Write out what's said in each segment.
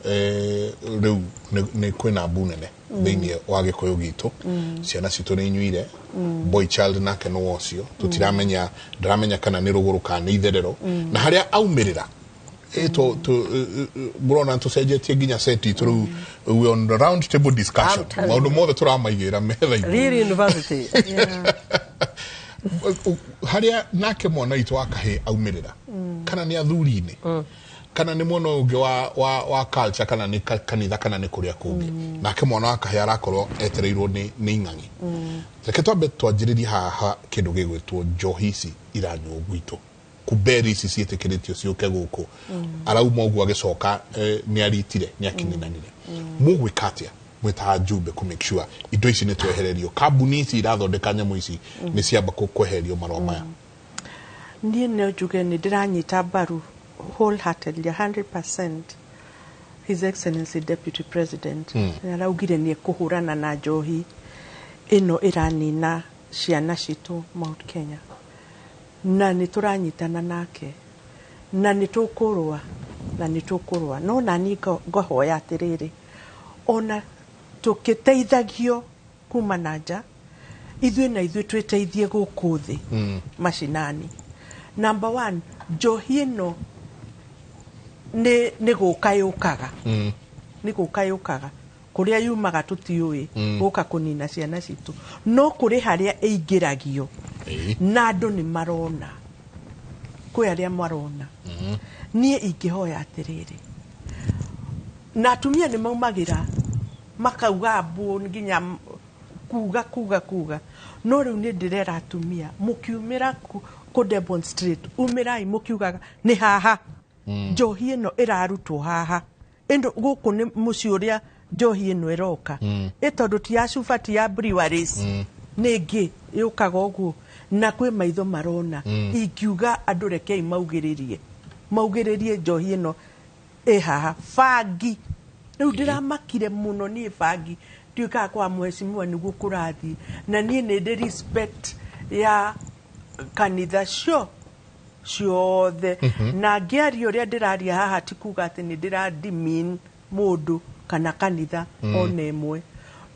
Rĩu nĩ kwĩna mbu nene thĩinĩ wa Gĩkũyũ gitũ. Ciana citũ nĩ inyuire. Boy child nake nĩ ũcio tũtiramenya, ndaramenya kana nĩ rũgũrũ kana nĩ itherero na harĩa aumĩrĩra. Mũrona tũcenjetie nginya set itũ rĩu. We on the round table discussion. I'm telling. Maũndũ mothe tũramaigĩra metha-inĩ. Real university. Harĩa nake mwana witũ wa kahĩ aumĩrĩra, kana nĩ athuri-inĩ, kana nĩ mwena ũyũ ũngĩ wa culture, kana nĩ kanitha, kana nĩ kũrĩa kũngĩ, nake mwana wa kahĩ arakorwo etereirwo nĩ ing'ang'i. Reke twambe twanjĩrĩrie haha kĩndũ gĩgwĩtwo njohi ici iranyuo gwitũ, kuberi ici ciĩtĩkĩrĩtio ciũke gũkũ. Arauma ũguo agĩcoka, nĩ aritire, nĩ akininanire. Mũgwĩka atĩa mwĩtaga njumbe kũ make sure indo ici nĩ twehererio, kambuni ici irathondeka nyamũ ici nĩ ciamba kweherio marũa maya? Niĩ no njuge nĩ ndĩranyita mbaru wholeheartedly, 100%, His Excellency Deputy President. Nĩ araugire nĩ ekũhũrana na njohi ĩno ĩranina ciana citũ Mount Kenya, na nĩ tũranyitana nake na nĩ tũkũrũa na nĩ tũkũrũa. No nani ngahoya atĩrĩrĩ, ona tũkĩteithagio kuma na nja, ithuĩ na ithuĩ twĩteithie gũkũ thĩ macinani. Number one, njohi ĩno nĩ gũka yũkaga, nĩ gũka yũkaga, kũrĩa yumaga tũtiũĩ, gũka kũnina ciana citũ, no kũrĩ harĩa ĩingĩragio na andũ nĩ marona, kwĩ arĩa marona. Niĩ ingĩhoya atĩrĩrĩ, na atumia nĩ maumagĩra makauga mbu nginya kuga kuga kuga, no rĩu nĩ ndĩrera atumia, mũkiumĩra kũ demonstrate, umĩrai mũkiugaga nĩ haha njohi ĩno ĩrarutwo, haha ĩno gũkũ nĩ mũciĩ ũrĩa njohi ĩno ĩroka, ĩ tondũ ti ya cuba, ti ya breweries, nĩ ĩngĩ yũkaga ũguo na kwĩ maitho marona. Ingiuga andũ rekei maugĩrĩrie, maugĩrĩrie njohi ĩno ĩ haha. Bangi rĩu ndĩramakire mũno niĩ. Bangi ndiũkaga kwa mheshimiwa nĩguo kũrathiĩ, na niĩ nĩ ndĩ respect ya kanitha cio ciothe, na ngĩaria ũrĩa ndĩraria haha ti kuga atĩ nĩ ndĩra demean mũndũ kana kanitha ona ĩmwe,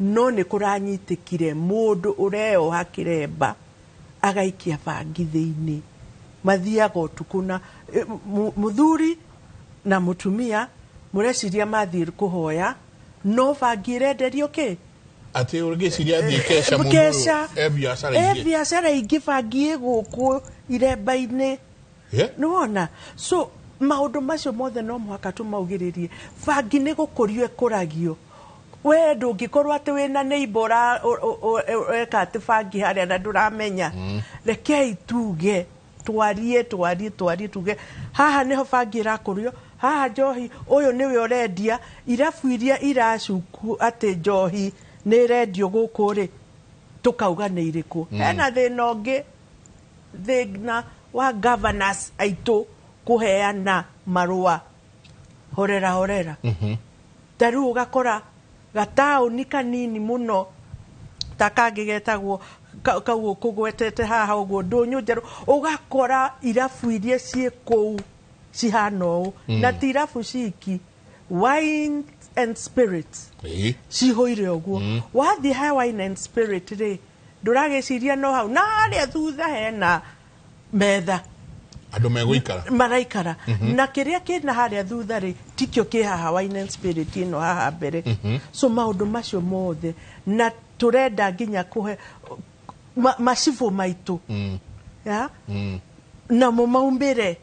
no nĩ kũranyitĩkire mũndũ ũreoha kĩremba agaikia bangi thĩinĩ. Mathiaga ũtukũ na mũthuri na mũtumia, mũreciria mathiĩ kũhoya, no bangi ĩrenderio kĩ? Atĩ ũngĩciria athiĩ kesha, mũndũ Kesha. ũyũ e biacara e ingĩ. Biacara ingĩ, bangi ĩ gũkũ iremba-inĩ. Nĩwona? So maũndũ macio mothe no mũhaka tũmaugĩrĩrie. Bangi nĩ gũkũrio ĩkũragio. We ndũngĩkorwo atĩ wĩna neighbor ũreka atĩ bangi harĩa na ndũramenya. Rekei tuge, twarie, twarie, twarie, tuge haha nĩho bangi ĩrakũrio, haha njohi, ũyũ nĩwe ũrendia. Irabu iria iracuku atĩ njohi nĩ ĩrendio gũkũ rĩ, tũkauga nĩ irĩkũ. Hena thĩna ũngĩ, thĩna wa governors aitũ kũheana marũa horera horera. Ta rĩu ũgakora gataũni kanini mũno ta kangĩ getagwo kau ũkũgwetete haha ũguo, Ndũnyũ Njerũ, ũgakora irabu iria ciĩ kũu cihana ũũ, na ti irabu ciki, wine and spirits cihũire ũguo. Wathiĩ ha wine and spirit rĩ, ndũragĩciria no hau na harĩa thutha hena metha. Andũ megũikara. Maraikara na kĩrĩa kĩna harĩa thutha rĩ, tikĩo kĩ haha wine and spirit ĩno haha mbere. So maũndũ macio mothe, na tũrenda nginya kũhe macibũ maitũ ya namo maumĩre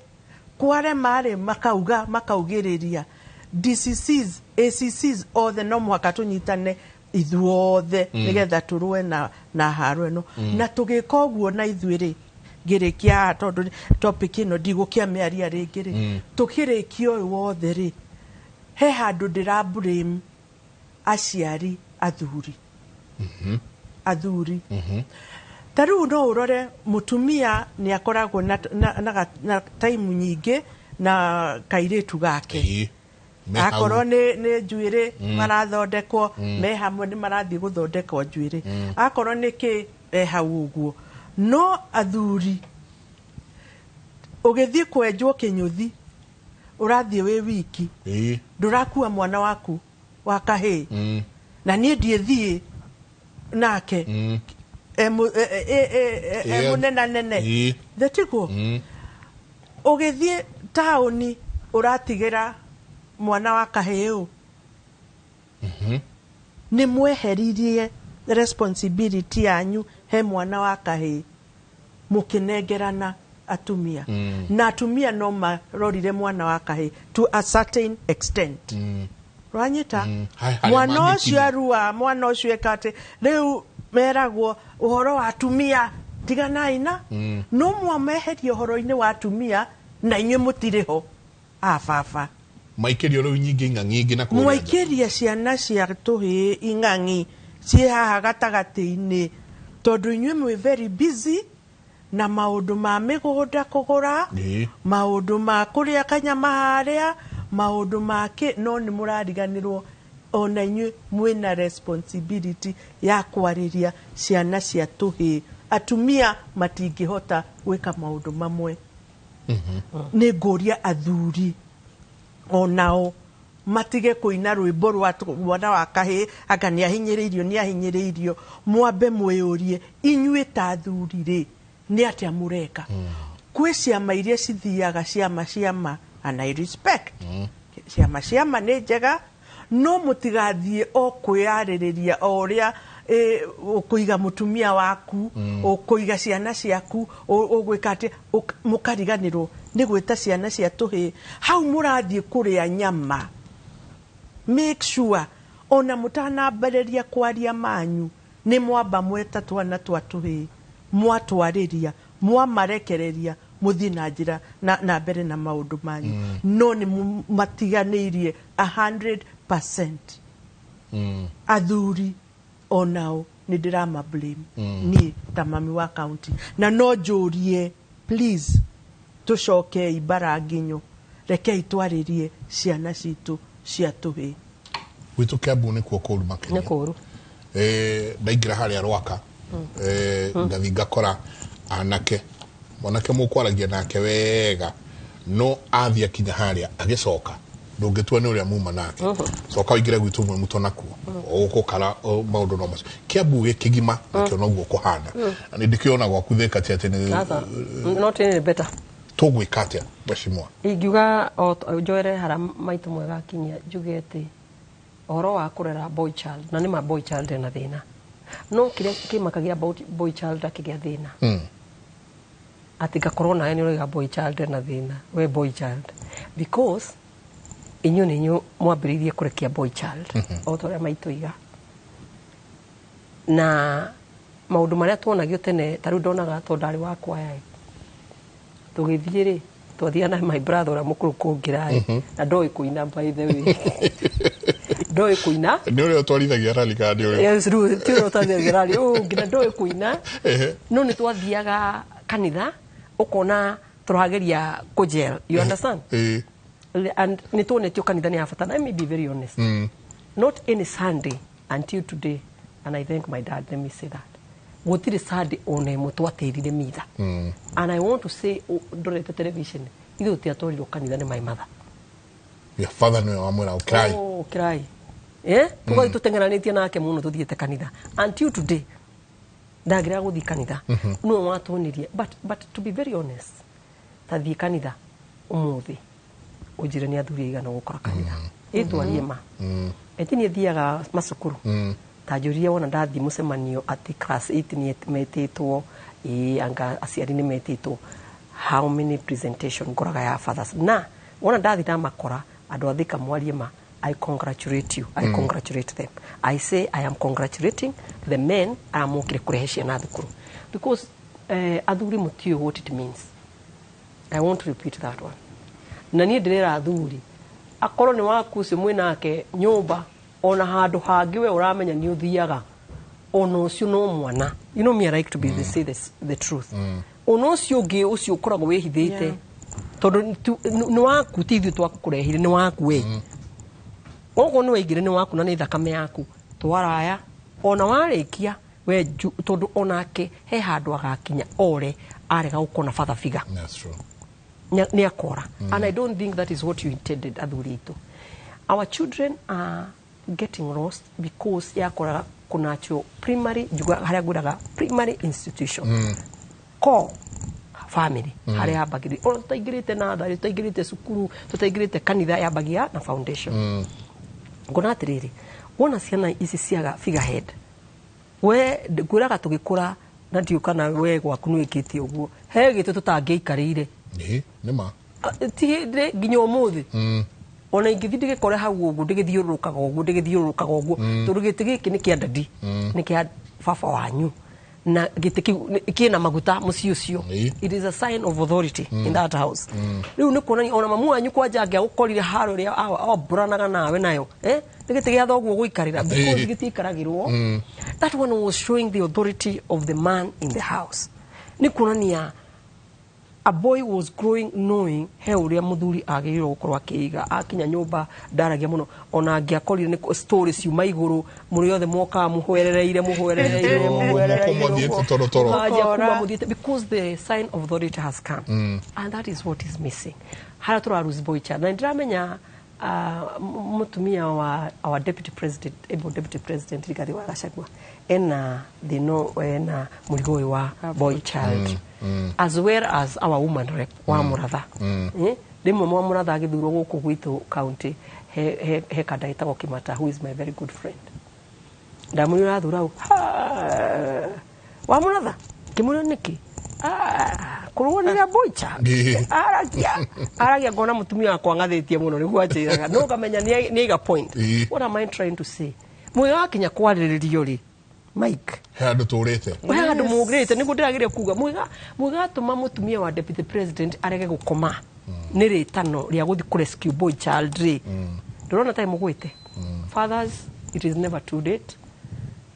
kwarema rĩ, makauga, makaugĩrĩria DCCs, ACCs othe. No mũhaka tũnyitane ithuothe nĩgetha tũrũe na haro ĩno, na tũgĩka ũguo na ithuĩ rĩ, ngĩrĩkia haha tondũ topic ĩno ndigũkĩamĩaria rĩngĩ rĩ, tũkĩrĩkia ũyũ wothe rĩ, he handũ ndĩra blame aciari athuri. Athuri ta rĩu no ũrore mũtumia nĩ akoragwo na time nyingĩ na kairĩtu gake. Me hau. Akorwo nĩ njuĩrĩ marathondekwo, me hamwe, nĩ marathiĩ gũthondekwo njuĩrĩ, akorwo nĩ kĩ, e hau ũguo. No athuri, ũgĩthiĩ kwenjwo kĩnyũthi, Ũrathiĩ wĩ wiki, ndũrakua mwana waku wa kahĩĩ, na niĩ ndiĩthiĩ nake e e mũnenanene. Thĩtiguo ũgĩthiĩ taũni ũratigĩra mwana wa kahĩĩ ũ. Nĩ mweheririe responsibility yanyu he mwana wa kahĩĩ, mũkĩnengerana atumia, na atumia no marorire mwana wa kahĩĩ to a certain extent. Rwanyita? Harĩa mwana ũcio mangĩkinya. Arua mwana ũcio eka atĩ rĩu meragwo ũhoro wa atumia tiganai na no mwameheria ũhoro-inĩ wa atumia na inyuĩ mũtirĩ ho a baba. Maikĩrio rĩu nyingĩ ing'ang'i na kũrĩa nja. Mwaikĩria ciana cia tũhĩĩ ing'ang'i ciĩ haha gatagatĩ-inĩ, tondũ inyuĩ mwĩ very busy na maũndũ ma mĩgũnda kũgũra, maũndũ ma kũrĩa kanyama harĩa, maũndũ ma kĩ, no nĩ mũrariganĩrwo ona inyuĩ mwĩna responsibility ya kwarĩria ciana cia tũhĩĩ. Atumia matingĩhota gwĩka maũndũ mamwe. Nĩ ngũria athuri onao matige kũina rwĩmbo rwa mwana wa kahĩĩ anga nĩ ahinyĩrĩirio, nĩ ahinyĩrĩirio. Mwambe mwĩyũrie inyuĩ ta athuri rĩ, nĩ atĩa mũreka? Kwĩ ciama iria cithiaga ciama ciama, and I respect ciama ciama, nĩ njega, no mũtigathiĩ o kwĩyarĩrĩria o ũrĩa ũkũiga mũtumia waku, ũkũiga ciana ciaku, ũgwĩka atĩ mũkariganĩrwo nĩ gwĩta ciana cia tũhĩĩ. Hau mũrathiĩ kũrĩa nyama, make sure ona mũtanambĩrĩria kwaria manyu nĩ mwamba mweta twana twa tũhĩĩ, mwatwarĩria, mwamarekereria, mũthiĩ na njĩra na mbere na maũndũ manyu. No nĩ matiganĩirie 100%. Athuri onao nĩ ndĩrama blame niĩ ta mami wa county, na no njũrie, please, tũcokei mbara nginyo, rekei twarĩrie ciana citũ cia tũhĩĩ. Gwitũ Kiambu nĩkuo kũru makĩria. Nĩ kũru. Ndaingĩra harĩa Rwaka, ngathi ngakora anake, mwanake mũkwaragia nake wega, no athiĩ akinya harĩa agĩcoka ndũngĩtua nĩ ũrĩa muma nake. Coka ũingĩre gwitũ mwĩ mũto nakuo ũgũkara maũndũ no macio. Kiambu gĩkĩgima nakĩo noguo kũhana, na nĩ ndĩkĩona gwaku Thĩka ti atĩ nĩ Sasa, not any better. Tũgwĩka atĩa, mheshimiwa? Ingiuga o njoere hara maitũ mwega akinyia, njuge atĩ ũhoro wa kũrera boy child, na nĩ ma boy child ena thĩna, no kĩrĩa kĩmakagia about boy child akĩgĩa thĩna, atĩ ngakorwo nawe nĩ ũrauga boy child ena thĩna, we boy child, because inyuĩ nĩ inyuĩ mwambĩrĩirie kũrekia boy child o ta ũrĩa maitũ iga na maũndũ marĩa tuonagio tene. Ta rĩu ndonaga tondũ ndarĩ wakwa ĩ tũgĩthiĩ rĩ, twathiaga na my brother ũrĩa mũkũrũ kũngĩra ĩ, na ndoĩ kũina, by the way ndoĩ kũina. Nĩ ũrĩa ũtwarithagia rally kana nĩ ũrĩa? Yes, rĩu ti ũrĩa ũtwarithagia rally, ũyũ nginya ndoĩ kũina. No nĩ twathiaga kanitha ũkona tũrageria kũgel, you understand? And nĩ tuonetio kanitha nĩ ya bata. Let me be very honest, not any Sunday until today, and I thank my dad, let me say that gũtirĩ Sunday ona ĩmwe twatĩrire mitha. And I want to say, ndorete television, ithuĩ tũtiatwarirwo kanitha nĩ my mother. Your father nĩwe wamwĩra ũkĩrai? Oh, ũkĩrai. Eh, tũgathiĩ tũteng'eranĩtie nake mũno tũthiĩte kanitha. Until today ndagĩrĩra gũthiĩ kanitha, nĩwe watuonirie. But to be very honest, tathiĩ kanitha ũmũthĩ ũnjĩre nĩ athuri aigana gũkora kanitha. Ĩtwarie ma eti niĩ thiaga macukuru, ta njũrie wona ndathiĩ mũcemanio atĩ class 8 nĩ metĩtwo, ĩ anga aciari nĩ metĩtwo, how many presentation ngoraga ya fathers? Na wona ndathi ndamakora andũ a Thika, mwarie ma, I congratulate you. I congratulate them. I say I am congratulating the men aya mokire kũrehe ciana thukuru, because athuri mũtiũĩ what it means. I want to repeat that one. Na niĩ ndĩrera athuri, akorwo nĩ waku ũcio mwĩnake nyũmba, ona handũ hangĩ we ũramenya nĩ ũthiaga, ona ũcio no mwana. You know me, I like to be say the truth. Ona ũcio ũngĩ ũcio ũkoragwo wĩhithĩte, tondũ nĩ waku, ti ithuĩ twakũrehire, nĩ waku we. Okorwo nĩ waingĩre nĩ waku na nĩ thakame yaku, twaraya ona warĩkia we tondũ onake he handũ agakinya ore arega gũkorwo na father figure. That's true. Nĩ akora. And I don't think that is what you intended. Athuri aitũ, our children are getting lost because yakoraga kunacho primary, njuga harĩa ngwĩraga primary institution ko family harĩa yambagĩrĩria, ona tũtaingĩrĩte natharĩ, tũtaingĩrĩte cukuru, tũtaingĩrĩte kanitha, yambagia na foundation. Ngona atĩrĩrĩ, wona ciana ici ciaga figurehead, we ngwĩraga tũgĩkũra na ndiũ kana we gwaku nĩ wĩkĩte ũguo, he gĩtĩ tũtangĩaikarĩire. Ĩĩ, nĩ ma. Ti hĩndĩ nginya ũmũthĩ, ona ingĩthiĩ ndĩgĩkore hau ũguo, ndĩgĩthiũrũrũkaga ũguo, ndĩgĩthiũrũrũkaga ũguo, tondũ gĩtĩ gĩkĩ nĩ kĩa daddy, nĩ kĩa baba wanyu, na gĩtĩ kĩu kĩna maguta mũciĩ ũcio. It is a sign of authority in that house. Rĩu nĩ kuonania ona mamu wanyu kwanja angĩagũkorire haro ĩrĩa ambũranaga nawe nayo, nĩ gĩtĩ gĩa thoguo gũikarĩra, because gĩtiikaragĩrwo. That one was showing the authority of the man in the house. Nĩ kuonania a boy was growing knowing he ũrĩa mũthuri agĩrĩirwo gũkorwo akĩiga. Akinya nyũmba ndaragia mũno, ona angĩakorire nĩ story ciuma igũrũ, mũrĩ othe mokaga mũhwerereire, mũhwerereire, mũhwerereire. Mũko mũthiĩte toro toro. Mũkanjia kuma Ũkora. mũthiĩte, because the sign of authority has come, and that is what is missing harĩa tũra lose boy child. Na nĩndĩramenya mũtumia wa our deputy president, able deputy president Rigathi wa Gachagua, ena thĩna, ena mũrigo ũyũ wa boy child, as well as our woman rep wa Mũratha. Rĩmwe mwa Mũratha agĩthurwo gũkũ gwitũ county, he kanda ĩtagwo Kimata, who is my very good friend, ndamũria ũrathura ũ wa Mũratha, ngĩmũria nĩkĩ kũrũanĩra boy child. Aragia aragia, ngona mũtumia wakwa ng'athĩtie mũno nĩguo anjĩraga no ngamenya nĩ aiga point. What am I trying to say? Mwĩga wakinya kwarĩrĩrio rĩ, Mike, He handũ tũrĩte. He handũ mũgĩrĩte nĩguo ndĩragĩria kuga mwĩga mwĩga atũma mũtumia wa deputy president arege gũkoma nĩ rĩtano rĩa gũthiĩ kũ rescue boy child rĩ, ndũrona ta mũgwĩte. Fathers, it is never too late.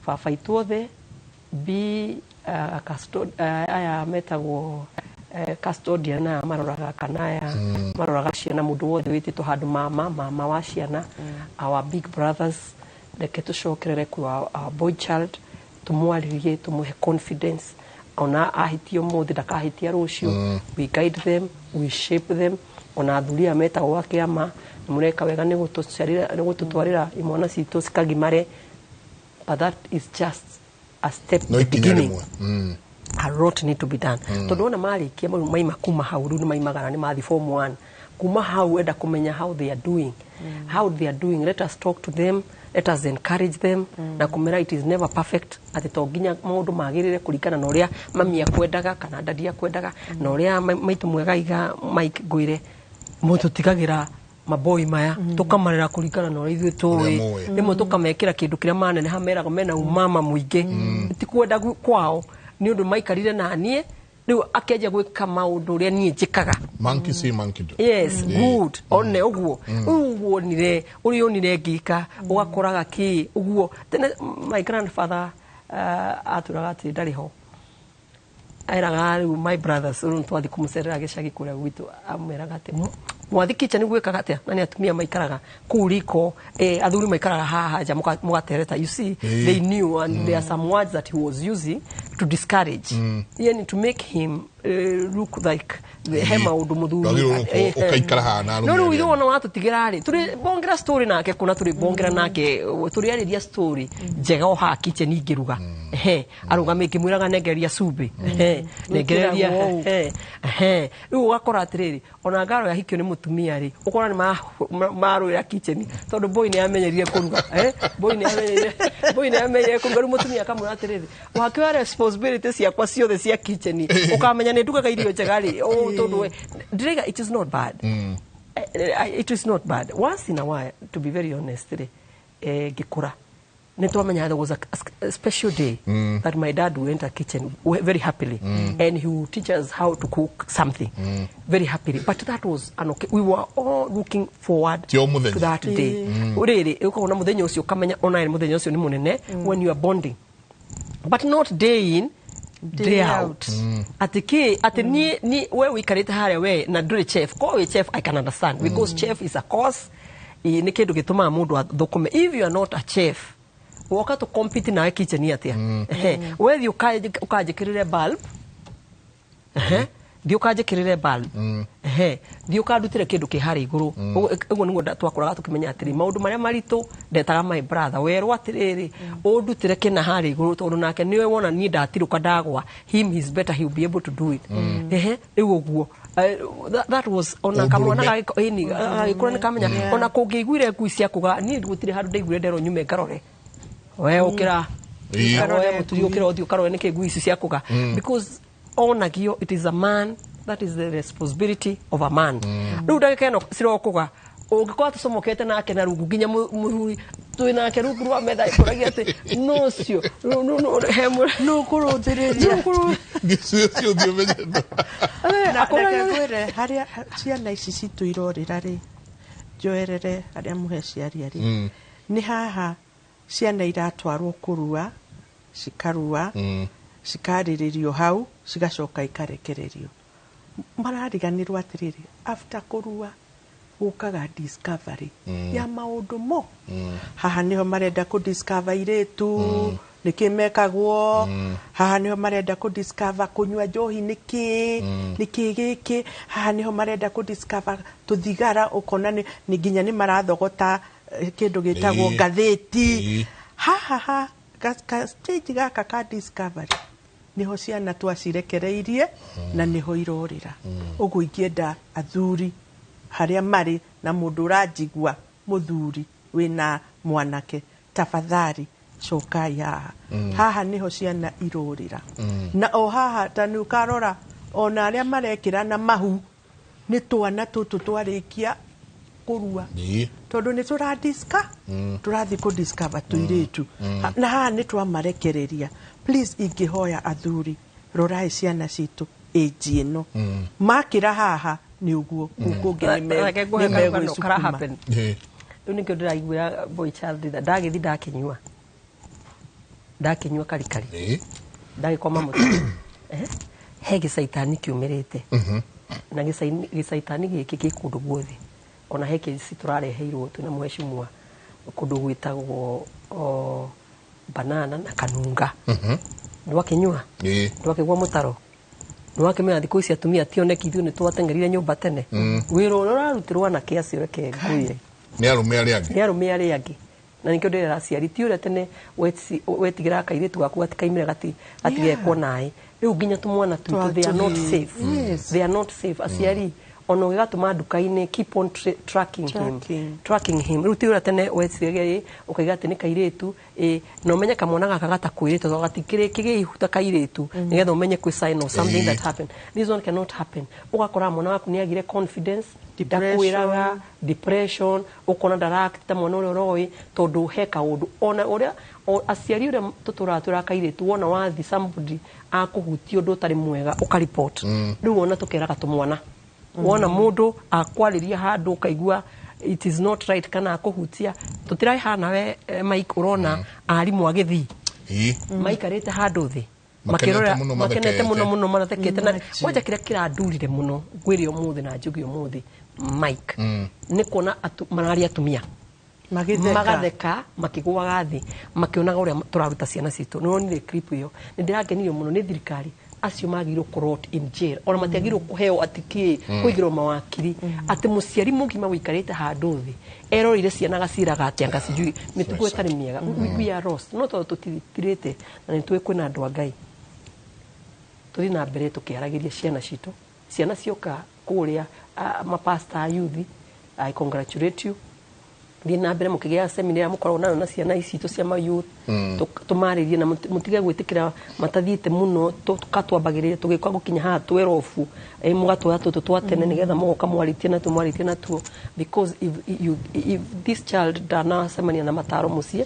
Baba itũ othe, be aya metagwo custodian, aya maroraga kana aya maroraga ciana, mũndũ wothe wĩtĩtwo handũ mama, mama wa ciana, our big brothers, reke tũcokerere kwĩ our boy child, tũmwarĩrie, tũmũhe confidence. Ona ahĩtia ũmũthĩ, ndakahĩtia rũciũ. We guide them, we shape them. Ona athuri aya metagwo a kĩama, nĩ mũreka wega nĩ gũtũciarĩra, nĩ gũtũtwarĩra imwana citũ cikagimare, but that is just a step, No the ikinya beginning. rĩmwe. A lot need to be done, tondũ wona marĩkia mau maima kuma hau, rĩu nĩ maimagara, nĩ mathi form 1. Kuma hau enda kũmenya how they are doing, how they are doing. Let us talk to them, let us encourage them na kũmera it is never perfect, atĩ to nginya maũndũ magĩrĩre kũringana na ũrĩa mami akwendaga kana daddy akwendaga na ũrĩa maitũ mwega iga. Mike, ngwĩre mũtũtigagĩra maboi maya tũkamarera kũringana na ũrĩa ithuĩ tũĩ. Ũrĩa mũĩ. Rĩmwe tũkamekĩra kĩndũ kĩrĩa maneneha meragwo mena umama mũingĩ, ti kwenda kwao, nĩ ũndũ maikarire na niĩ, rĩu akĩanjia gwĩka maũndũ ũrĩa niĩ njĩkaga. Monkey see, monkey do. Yes, good. One ũguo rĩu wonire ũrĩa onire ngĩka, ũgakoraga kĩ ũguo. Tene my grandfather atũraga atĩ ndarĩ ho, eraga rĩu my brothers, rĩu twathi kũmũcerera gĩcagi kũrĩa gwitũ, ameraga atĩ mwathi kitchen gwĩkaga atĩa, na nĩ atumia maikaraga kũu riko, athuri maikaraga haha nja mũgatereta. You see, they knew, and there are some words that he was using to discourage, yani to make him look like he maũndũ mũthuri. Ndwagĩrĩirwo ũkaikara haha na arũme No rĩu arĩa ithuĩ ona watũtigĩra rĩ, tũrĩ bongera story nake kuna, tũrĩ bongera nake, tũrĩ arĩria story njega o haha kitchen ingĩruga, ehe, arũgamĩ ngĩmwĩraga nengereria cumbĩ, ehe, nengereria. Gwĩkĩragwo ũũ. Ehe, ehe. Rĩu ũgakora atĩrĩrĩ, ona ngaro yahikio nĩ mũtumia rĩ, ũkora nĩ marũĩra kitchen, tondũ boy nĩ amenyerire kũruga, boy nĩ amenyerire, boy nĩ amenyerire kũruga. Rĩu mũtumia akamwĩra atĩrĩrĩ, wakĩoya responsibility ciakwa ciothe cia kitchen, ũkamenya nĩ ndugaga irio njega rĩ, tondũ we ndĩraiga. It is not bad. It is not bad once in a while, to be very honest rĩ, ngĩkũra nĩ twamenya there was a special day that my dad would enter kitchen very happily, and he would teach us how to cook something very happily, but that was an okay, we were all looking forward Ti o mũthenya. to that day. Rĩrĩ ũkona mũthenya ũcio, ũkamenya ona mũthenya ũcio nĩ mũnene when you are bonding, but not day in, day out, atĩ kĩ atĩ niĩ niĩ we ũikarĩte harĩa we na ndũrĩ chef. Ko wĩ chef, I can understand, because chef is a course. Nĩ kĩndũ gĩtũmaga mũndũ athũkũme. If you are not a chef, woka tũ compete nawe kitchen atĩa? Ehe, we thiĩ ũkanjĩkĩrĩre bulb. Ehe. Thiĩ ũkanjĩkĩrĩre bulb, ehe, thiĩ ũkandutĩre kĩndũ kĩ harĩa igũrũ. Ũguo nĩguo twakũraga tũkĩmenya atĩrĩ maũndũ marĩa maritũ ndetaga my brother werwo atĩrĩrĩ, ũndutĩre kĩna harĩa igũrũ, tondũ nake nĩwe wona niĩ ndatirũka ndagwa, him is better, he will be able to do it. Ehe, rĩu ũguo. That was ona kamwana Ũndũrũme. Ĩni gagĩkũra nĩ kamenya ona kũngĩiguire ngui ciakũga, niĩ gũtirĩ handũ ndaiguire nderwo nyume ngarore we ũkĩra. We mũturi, ũkĩra ũthiĩ ũkarore nĩkĩ ngui ici ciakũga, because onagio it is a man, that is the responsibility of a man. Rĩu ndagĩka ĩno cirokũga ũngĩkorwo tũcomokete nake na rungu nginya mũthuri twĩ nake rungu rwa metha ĩkũragia atĩ no ũcio he Nũ kũrũthĩrĩria? Gĩcio ũthiĩ ũmenyete. Na reke ngwĩre harĩa ciana ici citũ irorĩra rĩ, njoerere harĩa mũhe ciaria rĩ, nĩ haha ciana iratwarwo kũrua, cikarua, cikarĩrĩrio hau, cigacoka ikarekererio. Marariganĩrwo atĩrĩrĩ, after kũrua gũkaga discovery ya maũndũ mo. Haha nĩho marenda kũ discover irĩtu nĩkĩ mekagwo, haha nĩho marenda kũ discover kũnyua njohi nĩkĩ, nĩkĩ gĩkĩ, haha nĩho marenda kũ discover tũthigara, ũkona nĩ nginya nĩ marathogota kĩndũ gĩtagwo ngathĩti. Haha ha ka stage gaka ka discovery niho ciana twacirekereirie na niho irorĩra. Ũguo ingĩenda athuri harĩa marĩ na mũndũ ũranjigua, mũthuri wĩna mwanake, tafadhali cokai haha. Haha niho ciana irorĩra, na o haha ta nĩ ũkarora ona arĩa marekĩra na mahu nĩ twana tũtũ twarĩkia kũrua, tondũ nĩ tũradiska tũrathiĩ kũ discover tũirĩtu. Na haha nĩ twamarekereria. Please, ingĩhoya athuri, rorai ciana citũ age ĩno makĩra haha nĩ ũguo kũu kũngĩ nĩ Reke nguhe karũgano kara megwĩcukuma. happen. Rĩu nĩkĩo ndĩraiguĩra boy child tha. Ndagĩthi ndakĩnyua karikari, ndagĩkoma mũtĩ. He gĩcaitani kiumĩrĩte, na gĩcaitani gĩkĩ gĩ kũndũ guothe. Ona he kesi tũrareheirwo twĩna mheshimiwa kũndũ gwĩtagwo banana na kanunga. Nĩwakĩnyua, ndwakĩgwa mũtaro, nĩwakĩmenya thikũ ici atumia tioneki, ithuĩ nĩ twateng'erire nyũmba tene. Wĩra ũrĩa ũrarutĩrwo anake acio, reke ngwĩre, Nĩ arũme arĩa angĩ. Nĩ arũme arĩa angĩ. Na nĩkĩo ndĩrera aciari, ti ũrĩa tene wetigĩraga kairĩtu gaku gatikaimĩre gatigekwo naĩ. Rĩu nginya tũmwana twitũ, they are not safe. They are not safe. Aciari, ona ũgĩgatũma nduka-inĩ, keep on tracking him. Tracking. Tracking him. Rĩu ti ũrĩa tene weciragia ĩ ũkaiga atĩ nĩ kairĩtu ĩ, na ũmenye kamwana gaka gatakwĩrĩte tondũ gatikĩrĩ kĩgĩihu ta kairĩtu, nĩgetha ũmenye kwĩ sign of something that happened. This one cannot happen. Ũgakora mwana waku nĩ agire confidence. Depression. Ndakwĩraga, depression, ũkona ndaract ta mwana ũrĩa ũroĩ, tondũ he kaũndũ ona ũrĩa aciari ũrĩa tũtũraga twĩra kairĩtu, wona wathi somebody akũhutia ũndũ ũtarĩ mwega, ũkaripot. Rĩu ona tũkeraga tũmwana, wona mũndũ akwarĩria handũ ũkaigua it is not right kana akũhutia, tũtirahana we Mike, ũrona arimũ agĩthii maikarĩte handũ thĩ. Makenete mũno, makenete mũno mathekete. Mũno marathekete na Imagine. kwanja kĩrĩa kĩrandurire mũno ngwĩre ũmũthĩ na njuge ũmũthĩ, Mike, nĩ kuona mararĩ atumia magĩtheka, magatheka makĩgũaga thĩ makĩonaga ũrĩa tũraruta ciana citũ. Nĩ wonire clip ĩyo? Nĩ ndĩrakenirio mũno nĩ thirikari. Acio magĩrĩirwo kũ rot in jail, ona matiagĩrĩirwo kũheo atĩ kĩ kũigĩrwo mawakiri, atĩ mũciari mũgima wĩikarĩte handũ thĩ eroreire ciana gaciraga atĩa anga sijui mĩtugo ĩtarĩ mĩega. We are lost, no tondũ tũtitirĩte na nĩ tũĩ kwĩna andũ a Ngai, tũthiĩ na mbere tũkĩaragĩria ciana citũ. Ciana cioka kũrĩa mapasta a youth, I congratulate you. Thiĩ na mbere mũkĩgĩa seminar ĩrĩa mũkoragwo nayo na ciana ici citũ cia mayouth, tũmarĩrie na mũtige gwĩtĩkĩra matathiĩte mũno, tũkatwambagĩrĩria tũgĩũka gũkinya haha twerobu, mũgatuoya tũtũ twa tene nĩgetha mũgoka mwarĩtie natuo, mwarĩtie natuo, because if this child ndanacemania na mataro mũciĩ,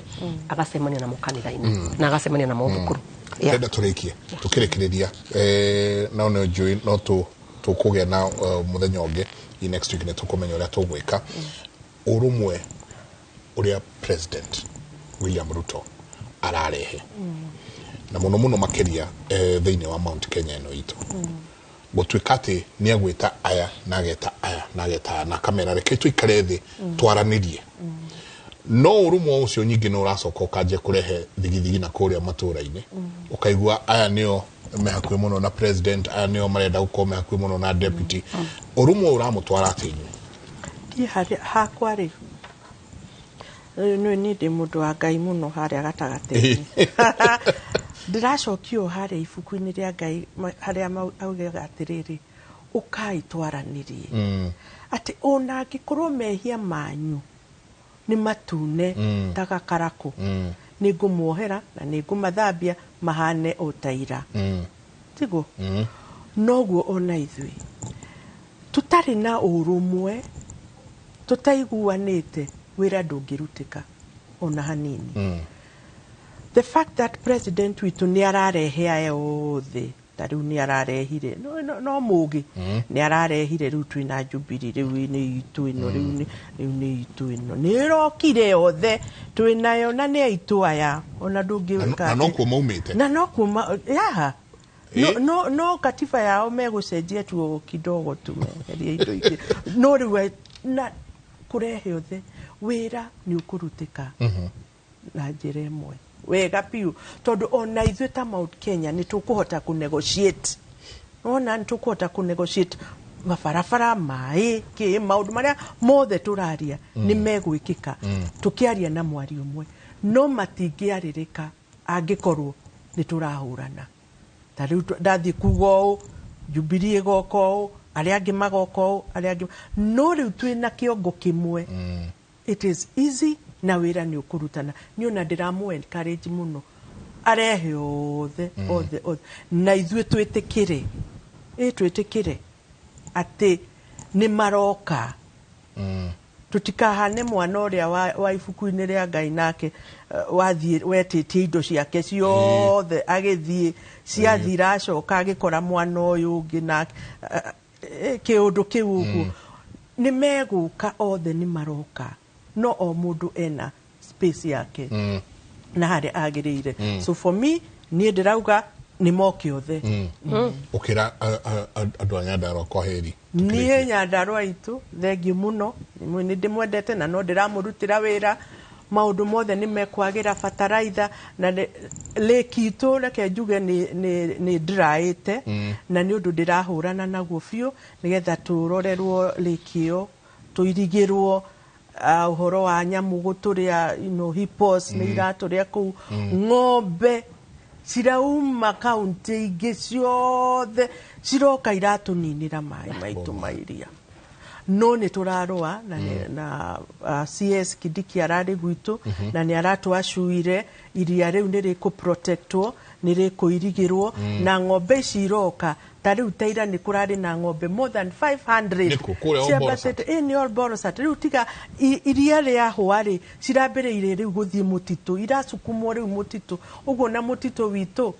agacemania namo kanitha-inĩ na agacemania namo thukuru. Yeah. Tenda tũrĩkie tũkĩrĩkĩrĩria, no nĩ njũĩ no tũkũgĩa na mũthenya ũngĩ i next week nĩ tũkũmenya ũrĩa tũgwĩka. Ũrũmwe ũrĩa President William Ruto ararehe na mũno mũno makĩria thĩinĩ wa Mount Kenya ĩno itũ, gũtuĩka atĩ nĩ agwĩta aya na ageta aya na ageta aya na akamera reke tũikare thĩ twaranĩrie, no ũrũmwe ũcio nyingĩ nĩ ũracoka ũkanjia kũrehe thigithigi na kũrĩa matũra-inĩ, ũkaigua aya nĩo Me hakuhĩ mũno na president, aya nĩo marenda gũkorwo me hakuhĩ mũno na deputy. Ũrũmwe ũramũtwara atĩ inyuĩ? Niĩ harĩa hakwa rĩ, nĩ niĩ ndĩ mũndũ wa Ngai mũno. Harĩa gatagatĩ ndĩracokia o harĩa ibuku-inĩ rĩa Ngai, harĩa augaga atĩrĩrĩ, ũkai twaranĩrie, atĩ ona angĩkorwo mehia manyu nĩ matune ta gakarakũ, nĩ ngũmuohera na nĩ ngũmathambia mahane o ta ira. Tiguo? Noguo ona ithuĩ tũtarĩ na ũrũmwe, tũtaiguanĩte, wĩra ndũngĩrutĩka ona hanini. The fact that president witũ nĩ ararehe aya othe, ta rĩu nĩ ararehire no mũgĩ nĩ ararehire, rĩu twĩna Jubilee, rĩu nĩ itũ ĩno, rĩu nĩ itũ ĩno, nĩ ĩrokire yothe twĩnayo na nĩ aitũ aya ona ndũngĩka. Na nokuo maumĩte. Na no kuma yaha no, no katiba yao megũcenjia tu o kidogo tu, meherie indo ingĩ, no rĩu na kũrehe othe, wĩra nĩ ũkũrutĩka na njĩra ĩmwe wega biũ, tondũ ona ithuĩ ta Mount Kenya nĩ tũkũhota kũ negotiate, ona nĩ tũkũhota kũ negotiate mabarabara, maĩ, kĩ maũndũ marĩa mothe tũraria nĩ megwĩkĩka tũkĩaria na mwario ũmwe, no matingĩarĩrĩka angĩkorwo nĩ tũrahũrana. Ta rĩu ndathiĩ kuga ũũ, Jubilee ĩgoka ũũ, arĩa angĩ magoka ũũ, arĩa angĩ, no rĩu twĩna kĩongo kĩmwe, it is easy na wĩra nĩ ũkũrutana. Niĩ ona ndĩramũ encourage mũno arehe othe, othe, othe, na ithuĩ twĩtĩkĩre, ĩ twĩtĩkĩre atĩ nĩ maroka. Tũtikahane mwana ũrĩa wa ibuku-inĩ rĩa Ngai, nake wathiĩ wetĩtie indo ciake ciothe, agĩthiĩ, ciathira, acoka agĩkora mwana ũyũ ũngĩ nake kĩũndũ kĩu ũguo. Nĩ megũka othe, nĩ maroka, no o mũndũ ena space yake na harĩa agĩrĩire. So for me, niĩ ndĩrauga nĩ moke othe. Ũkĩra andũ a Nyandarua kwa heri. Niĩ Nyandarua itũ, thengiũ mũno, nĩ ndĩmwendete na no ndĩramũrutĩra wĩra. Maũndũ mothe nĩ mekwagĩra, bataraitha na lake itũ, reke njuge nĩ ndĩraĩte na nĩ ũndũ ndĩrahũrana naguo biũ, nĩgetha tũrorerwo lake ĩyo, tũirigĩrwo. Ũhoro wa nyamũ gũtũrĩa, hippos nĩ iratũrĩa kũu, ng'ombe cirauma kaunti ingĩ ciothe ciroka iratũninĩra maĩ maitũ ma iria, no nĩ tũrarũa na, na CS Kindiki ararĩ gwitũ na nĩ aratwacuire iria rĩu nĩ rĩkũ protectwo, nĩ rĩkũirigĩrwo na ng'ombe ici iroka. Ta rĩu ta ira nĩ kũrarĩ na ng'ombe more than 500 Nĩkũ? Kũrĩa Ol Borosat? Ciambatĩte. Ĩ nĩ Ol Borosat. Rĩu tiga iria rĩahũa rĩ, cirambĩrĩirie rĩu gũthiĩ mũtitũ, iracukumwo rĩu mũtitũ ũguo, na mũtitũ witũ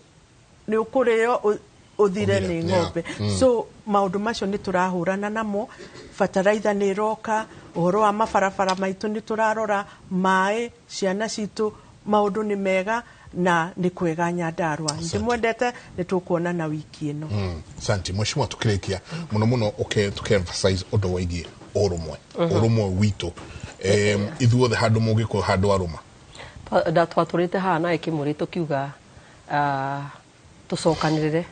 nĩ ũkũrĩo ũthire Ũthire, nĩ ng'ombe. So maũndũ macio nĩ tũrahũrana namo. Bataraitha nĩ ĩroka, ũhoro wa mabarabara maitũ nĩ tũrarora, maĩ, ciana citũ, maũndũ nĩ mega na nĩ kwega Nyandarua. Ndĩmwendete, nĩ tũkuonana wiki ĩno. Asante mheshimiwa. Tukĩrĩkia mũno mũno, tũke emphasize ũndũ wĩgiĩ ũrũmwe, ũrũmwe witũ, ithuothe handũ mũngĩkorwo handũ arũma. Twatũrĩte haha na ĩkĩmũrĩ tũkiuga tũcokanĩrĩre,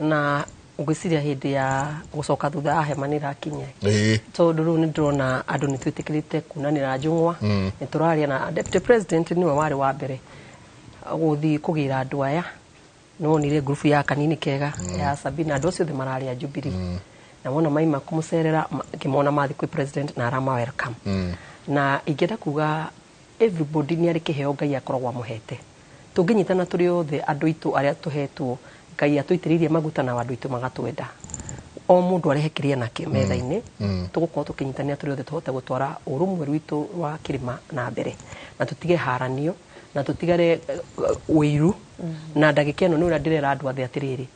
na ngwĩciria hĩndĩ ya gũcoka thutha ya hema nĩ ĩrakinya, tondũ rĩu nĩ ndĩrona andũ nĩ twĩtĩkĩrĩte kunanĩra njũng'wa. Nĩ tũraria na deputy president, nĩwe warĩ wa mbere gũthiĩ kũgĩra andũ aya. Nĩwonire ngurubu ya Kanini Kega ya Sabina, andũ acio othe mararĩ a Jubilee, na wona maima kũmũcerera, ngĩmona mathiĩ kwĩ president na arama welcome. Na ingĩenda kuga everybody nĩ arĩ kĩheo Ngai akoragwo amũhete. Tũngĩnyitana tũrĩ othe, andũ aitũ arĩa tũhetwo, Ngai atũitĩrĩirie maguta na andũ aitũ magatwenda, o mũndũ arehe kĩrĩa nakĩo metha-inĩ, tũgũkorwo tũkĩnyitanĩra tũrĩ othe, tũhote gũtwara ũrũmwe rwitũ rwa kĩrĩma na mbere, na tũtige haranio na tũtigare ũiru. Na ndagĩka ĩno nĩ ũrĩa ndĩrera andũ othe atĩrĩrĩ,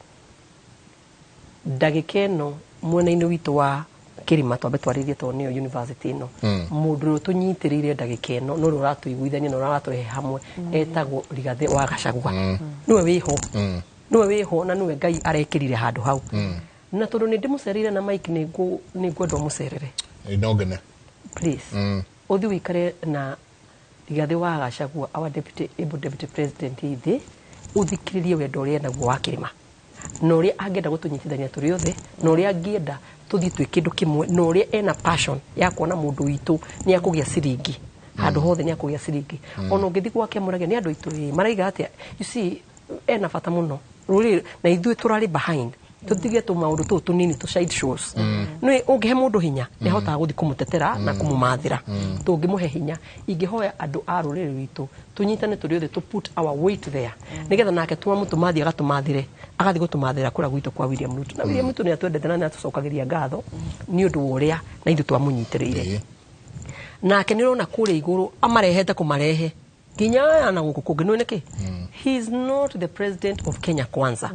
ndagĩka ĩno mwena-inĩ witũ wa kĩrĩma twambe twarĩrie, tondũ nĩyo university ĩno, mũndũ ũrĩa tũnyitĩrĩire ndagĩka ĩno no ũrĩa ũratũiguithania na ũrĩa ũratũrehe hamwe etagwo Rigathĩ wa Gachagua. Nĩwe wĩho, nĩwe wĩho, na nĩwe Ngai arekĩrire handũ hau. Na tondũ nĩ ndĩmũcereire na Mike, nĩ ngwenda ũmũcerere. No ngene. Please ũthiĩ ũikare na Rigathĩ wa Gachagua, our deputy, able deputy president, thĩ ũthikĩrĩrie wendo ũrĩa enaguo wa kĩrĩma. Na ũrĩa angĩenda gũtũnyitithania tũrĩ othe, na ũrĩa angĩenda tũthiĩ twĩ kĩndũ kĩmwe, na ũrĩa ena passion ya kuona mũndũ witũ nĩ akũgĩa ciringi handũ hothe, nĩ akũgĩa ciringi. Ona ũngĩthiĩ gwake mũrage nĩ andũ aitũ ĩ maraiga atĩa. You see, ena bata mũno rũrĩrĩ na ithuĩ tũrarĩ behind, tũtige tũmaũndũ tũũ tũnini tũ side shows. Nĩ ũngĩhe mũndũ hinya nĩ ahotaga gũthiĩ kũmũtetera na kũmũmathĩra. Tũngĩmũhe hinya, ingĩhoya andũ a rũrĩrĩ rwitũ tũnyitane tũrĩ othe, to put our weight there, nĩgetha nake twamũtũmathi agatũmathĩre, agathiĩ gũtũmathĩra kũrĩa gwitũ kwa William Ruto. Na William Ruto nĩ atwendete na nĩ atũcokagĩria ngatho nĩ ũndũ wa ũrĩa na ithuĩ twamũnyitĩrĩire. Nake nĩ ũrona kũrĩa igũrũ amarehete kũmarehe nginya aya na gũkũ kũngĩ. Nĩ nĩkĩ? He is not the president of Kenya Kwanza,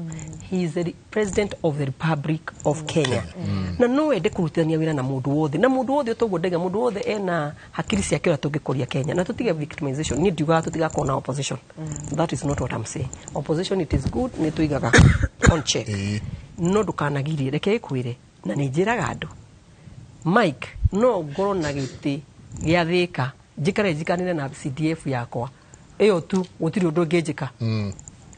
he is the president of the Republic of Kenya. Na no ende kũrutithania wĩra na mũndũ wothe, na mũndũ wothe ũtoguo ndaiga, mũndũ wothe ena hakiri ciake ũrĩa tũngĩkũria Kenya na tũtige victimization. Niĩ ndiugaga tũtigakorwo na opposition, that is not what I'm saying. Opposition, it is good, nĩ tũigaga on check. No ndũkanagirie, reke ĩkwĩre, na nĩ njĩraga andũ, Mike, no ngorwo na gĩtĩ gĩa Thĩka, njikare njikanĩre na CDF yakwa ĩyo tu, gũtirĩ ũndũ ũngĩnjĩka.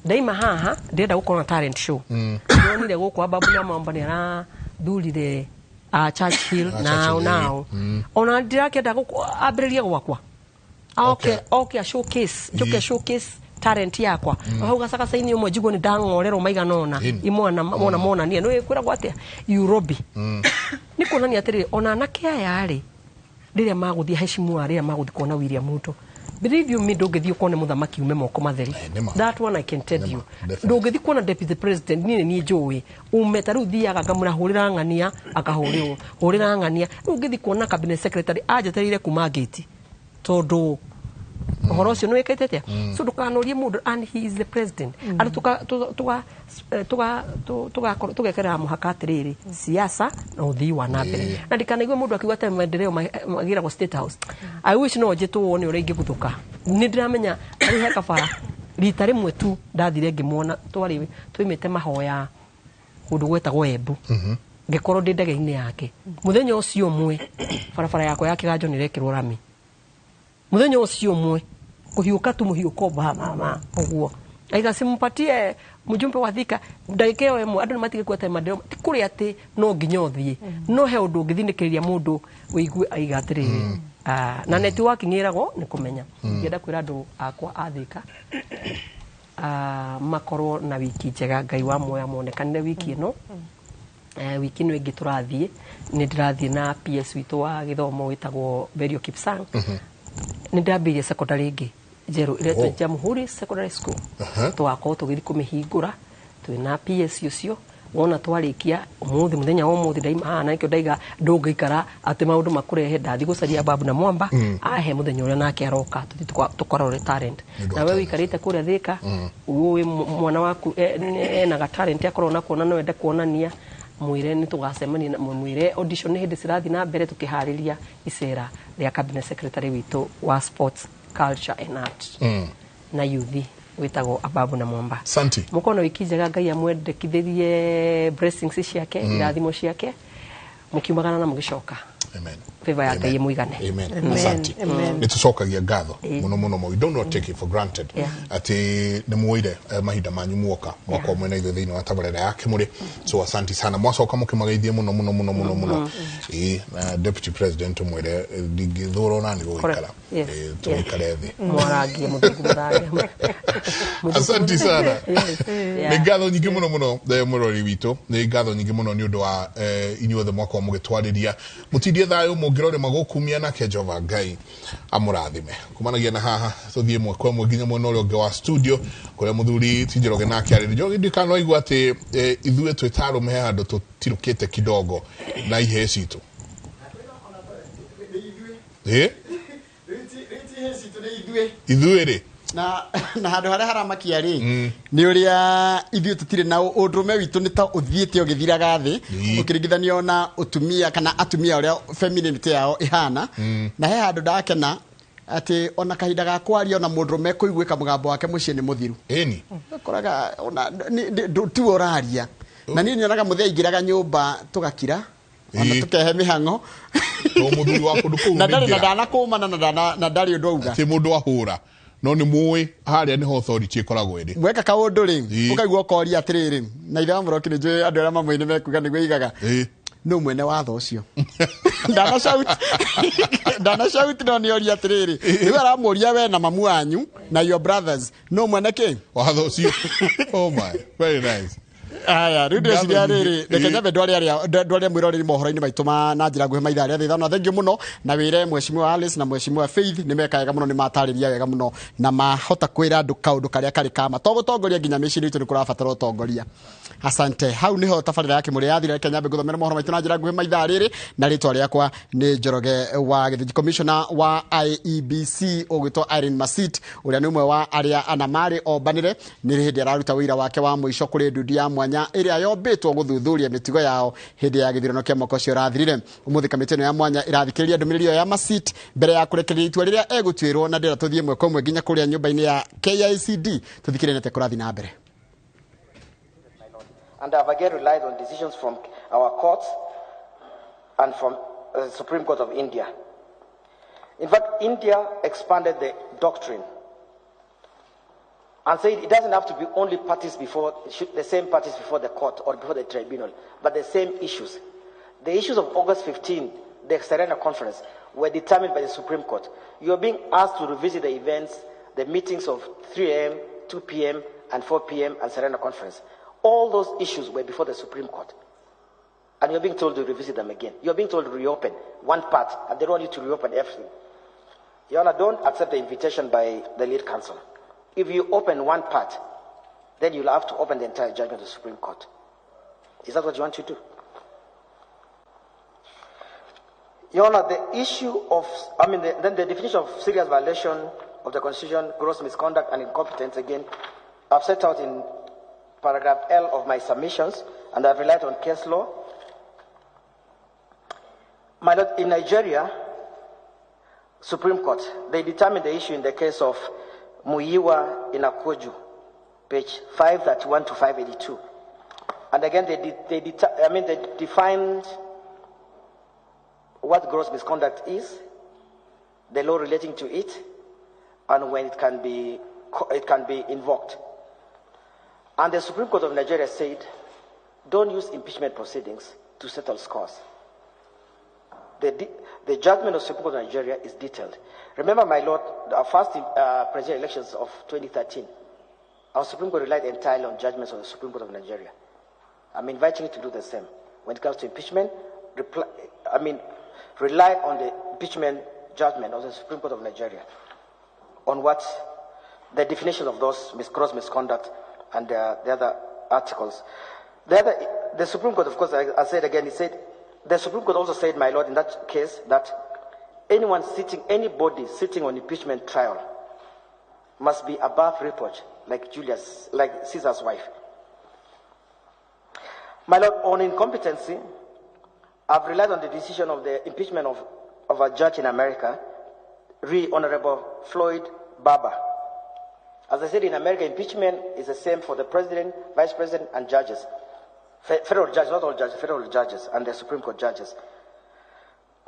Ndaima haha ndĩrenda gũkorwo na talent show. Ndonire gũkũ Ababu na Mwamba nĩ arathurire Churchill. Ah, Nao Churchill, nao ona ndirakĩenda ambĩrĩrie gwakwa oke oke a showcase, njoke showcase talent yakwa hau gacagaca-inĩ ũmwe, njiguo nĩ ndang'orerwo maigana ũna. Imwana mona monania nĩ kwĩragwo atĩa Urobi nĩ kuonania atĩrĩrĩ, ona anake aya rĩ, rĩrĩa magũthiĩ heshimua, rĩrĩa magũthiĩ kuona William Ruto, believe you me, ndũngĩthiĩ ũkone mũthamaki ume moko matheri. Nĩ ma. That one I can tell Nĩ ma, you. Definitely. Ndũngĩthiĩ kuona deputy president, niĩ nĩ niĩ njũĩ ume ta rĩu thiaga ngamũra hũrĩra ng'ania, akahũrĩrwo hũrĩra ng'ania. Rĩu ũngĩthiĩ kuona cabinet secretary anjetereire kuma gate, tondũ ũhoro ũcio nĩ wĩkĩte atĩa. So ndũkanorie mũndũ, and he is the president. Andũ tũgekerera mũhaka atĩrĩrĩ, siasa na ũthii wa na mbere. Na ndikanaigue mũndũ akiuga atĩ maendeleo magĩragwo State House. I wish no njĩtwo wone ũrĩa ingĩguthũka. Nĩ ndĩramenya arĩ he kabara rita rĩmwe tu ndathire ngĩmuona, twarĩ twaimĩte mahoya kũndũ gwetagwo Embu, ngĩkorwo ndĩ ndege-inĩ yake mũthenya ũcio ũmwe. Barabara yakwa ya kĩganjo nĩ ĩrekĩrwo rami mũthenya ũcio ũmwe, kũhiũka tu mũhiũko ba mama ũguo, aiga simpatie mjumbe wa Thika ndagĩka ĩyo ĩmwe. Andũ nĩ matige kuota maendeleo ti kũrĩa atĩ no nginya ũthiĩ, no he ũndũ ũngĩthinĩkĩrĩria mũndũ ũigue aiga atĩrĩrĩ. Ah, na networking ĩragwo nĩ kũmenya. Ingĩenda kwĩra andũ akwa a Thika, ah, makorwo na wiki njega. Ngai wa muoya monekanire wiki ĩno. Wiki ĩno ĩngĩ tũrathiĩ, nĩ ndĩrathiĩ na PS witũ wa gĩthomo wĩtagwo Berio Kipsang. Nĩ ndambĩrĩria secondary ĩngĩ njerũ ĩretwo Jamhuri Secondary School. Tũgakorwo tũgĩthiĩ kũmĩhingũra twĩna PS ũcio. Wona twarĩkia ũmũthĩ, mũthenya wa ũmũthĩ ndaima haha, na nĩkĩo ndaiga ndũngĩikara atĩ maũndũ makũrehe. Ndathiĩ gũcaria Babu na Mwamba ahe mũthenya ũrĩa nake aroka, tũthiĩ tũkarore talent. Nĩ ũndũ wa Na we talent. ũikarĩte kũrĩa Thĩka, ũĩ mwana waku ena ga talent akorwo na kuona no ende kuonania, mwĩre nĩ tũgacemania na mwĩre audition nĩ hĩndĩ cirathiĩ na mbere, tũkĩharĩria icera rĩa cabinet secretary witũ wa sports, culture and art na youth wĩtagwo Ababu na Mwamba. Santi. Mũkorwo na wiki njega. Ngai amwendekithĩrie blessings ciake, irathimo ciake, mũkiumagana na mũgĩcoka. Amen. Favor ya Ngai ĩmũigane. Amen. Amen. Asante. Amen. Nĩ tũcokagia ngatho mũno mũno mũno. We do not take it for granted atĩ nĩ muoire mahinda manyu muoka mwakorwo mwena ithuĩ thĩinĩ wa tabarĩra ya Kĩmũrĩ. So asante sana. Mwacoka mũkĩmageithie mũno mũno mũno mũno mũno. Ĩĩ, na deputy president mwĩre ndingĩthũra ona nĩ gũgĩikara. Correct. Yes. Ĩĩ, tũgĩikare thĩ. Mwarangie mũthungu mũrangie. Asante sana. Yes. Nĩ ngatho nyingĩ mũno mũno, mũrori witũ. Nĩ ngatho nyingĩ mũno nĩ ũndũ wa inyuothe mwakorwo mũgĩtwarĩria. Mũtindie thayũ, mũngĩrore magũkumia, nake Jehova Ngai amũrathime. Kumanagia na haha tũthiĩ ĩmwe kwa ĩmwe nginya mwena ũrĩa ũngĩ wa studio kũrĩa mũthuri ti Njoroge nake arĩ. Njoroge, ndikana waigua atĩ ithuĩ twĩ ta arũme he handũ tũtirũkĩte kidogo na ihĩĩ citũ. Ĩ ithuĩ rĩ, na handå harĩa haramakia rĩ nĩ ũrĩa ithuĩ tũtirĩ na ũndũrũme witũ nĩ ta ũthiĩte ũgĩthiraga thĩ ũkĩringithanio na ũtumia kana atumia ũrĩa femininity yao ĩhana. Na he handũ ndakena atĩ ona kahinda ga kwaria ona mũndũrũme kũiguĩka mũgambo wake mũciĩ nĩ mũthiru. Ĩni. Ũkoraga ona tiwe ũraria, na niĩ nyonaga mũthee aingĩraga nyũmba tũgakira ona tũkehe mĩhang'o. To mũthuri wa kũndũ kũu Na ndarĩ na nĩingĩra. ndanakũmana na ndarĩ ũndũ auga. Atĩ mũndũ ahũra No nĩ mũĩ harĩa nĩho authority ĩkoragwo ĩrĩ. Weka kaũndũ rĩ, Ĩĩ. ũkaigua ũkoria atĩrĩrĩ, na ithe wa Mũroki nĩ njũĩ andũ arĩa mamũĩ nĩ mekuga nĩguo igaga. Ĩĩ. Nũ mwene watho ũcio? Ndana shout. Ndana shout no nĩ oria atĩrĩrĩ. Rĩu aramũria we na mamu wanyu na your brothers. Nũ mwene kĩ? Watho ũcio. Oh my, very nice. Aya, rĩu ndĩreciria Ngatho rĩrĩ, nyingĩ. reke Ĩĩ. nyambe ndware arĩa mwĩroreri mohoro-inĩ maitũ ma na njĩra nguhĩ maithaa rĩa thaa ithano. Thengiũ mũno na wĩre mheshimiwa Alice na mheshimiwa Faith nĩ meka wega mũno, nĩ matarĩria wega mũno na mahota kwĩra andũ kaũndũ karĩa karĩ kama. To gũtongoria nginya mĩciĩ-inĩ itũ nĩ kũrabatara ũtongoria. Asante. Hau niho tabarĩra ya Kĩmũrĩ yathira. Reke nyambe ngũthomere mohoro maitũ na njĩra nguhĩ maithaa rĩrĩ, na rĩtwa rĩakwa nĩ Njoroge wa Gĩthĩnji. Commissioner wa IEBC ũgwĩtwo Irene Masit, ũrĩa nĩ ũmwe wa arĩa ana marĩ ombanĩre, nĩ hĩndĩ araruta wĩira wake wa mũico kũrĩ ndundu ya mwanya ĩrĩa yombĩtwo gũthuthuria mĩtugo yao hĩndĩ ya gĩthurano kĩa mwaka ũcio ũrathirire. Ũmũthĩ kamĩtĩ ĩno ya mwanya ĩrathikĩrĩria ndũmĩrĩri ĩyo ya Masit mbere ya kũrekereria itua rĩrĩa egũtuĩrwo, na ndĩra tũthiĩ ĩmwe kwa ĩmwe nginya kũrĩa nyũmba-inĩ ya KICD tũthikĩrĩrie nĩatĩa kũrathiĩ na mbere. And I've again relied on decisions from our courts and from the Supreme Court of India. In fact, India expanded the doctrine and said it doesn't have to be only parties before, the same parties before the court or before the tribunal, but the same issues. The issues of August 15, the Serena Conference, were determined by the Supreme Court. You are being asked to revisit the events, the meetings of 3 a.m., 2 p.m., and 4 p.m. and Serena Conference. All those issues were before the Supreme Court. And you're being told to revisit them again. You're being told to reopen one part, and they don't want you to reopen everything. Your Honor, don't accept the invitation by the lead counsel. If you open one part, then you'll have to open the entire judgment of the Supreme Court. Is that what you want to do? Your Honor, the issue of, I mean, then the definition of serious violation of the Constitution, gross misconduct and incompetence, again, I've set out in paragraph L of my submissions, and I've relied on case law. My Lord, in Nigeria, Supreme Court, they determined the issue in the case of Muyiwa Inakoju, page 531 to 582. And again, they defined what gross misconduct is, the law relating to it, and when it can be invoked. And the Supreme Court of Nigeria said, don't use impeachment proceedings to settle scores. The judgment of the Supreme Court of Nigeria is detailed. Remember, my Lord, our first presidential elections of 2013, our Supreme Court relied entirely on judgments of the Supreme Court of Nigeria. I'm inviting you to do the same. When it comes to impeachment, rely on the impeachment judgment of the Supreme Court of Nigeria on what the definition of those gross misconduct and the other articles. The Supreme Court, of course, I said again, it said, the Supreme Court also said, my Lord, in that case, that anybody sitting on impeachment trial must be above reproach, like like Caesar's wife. My Lord, on incompetency, I've relied on the decision of the impeachment of a judge in America, Honorable Floyd Barber. As I said, in America, impeachment is the same for the president, vice president, and judges. Federal judges, not all judges, federal judges and the Supreme Court judges.